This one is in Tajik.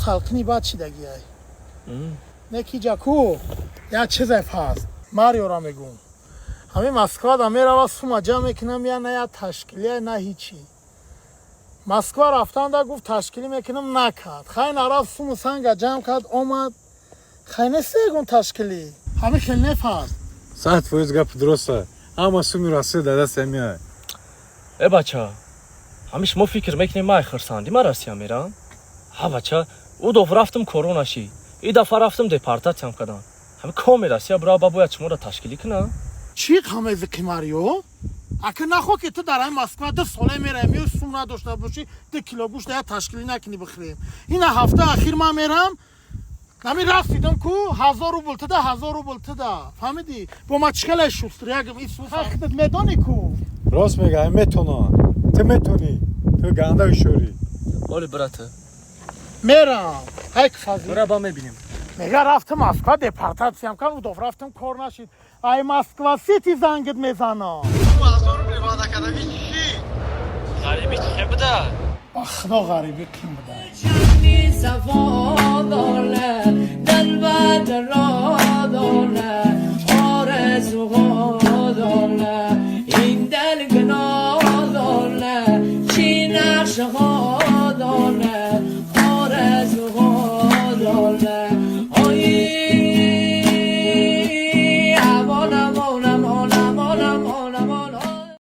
Салқини баъд чидагиай. Не ки ҷаку як чизе фаст Мариора мегум. Ҳамин Москвада мерава, сума ҷамъ мекунам, я на я ташкилия, на ҳичи. Москва рафтанда гуфт, ташкилӣ мекунам, накард. Хай, нарафт, суму санга ҷамъ кард, омад. Хай, нест ягон ташкилӣ. Ҳамин хел нефаст. 100% гап дуруста. Ҳама суми Россия дар даст ҳамиай. Э, бача, ҳами шумо фикр мекунед, ман хурсандӣ ман Россия мерам? Ҳа, бача, ӯ дафъа рафтам, корона шид, и дафъа рафтам, депортатсиям кардам. Ҳами коми Россия бира, ба бояд шуморо ташкилӣ кунам. Чӣ қамези, Марио? Ака, нахо ки ту дар ҳамин Москва 2 соле мераи, меои, сум надошта бошӣ, 2 кило гӯшта я ташкилӣ накунӣ, бихӯрем. Ина ҳафта ахир ман мерам, ҳамин рафтидам ку, 1000 рубл туда, 1000 рубл туда, фаҳмидӣ? Бо ма чӣ хеле шустрягам, исухтат медонӣ ку. Рост мега, метона. Ту метонӣ. Ту ганда ҳушёрӣ. Оли, брата. Мерам, ҳай фазил. Бира, ба мебинем. Мега, рафтам Москва, депортатсиям кар, удов рафтам, кор нашид. Ай Москва сити зангит мезанам. Ғарибӣ чӣ буда? Ба худо, ғарибӣ қин буда. صفا داره، دل بدر داره، آرزوها داره، این دل گناه داره، چی نقشه ها.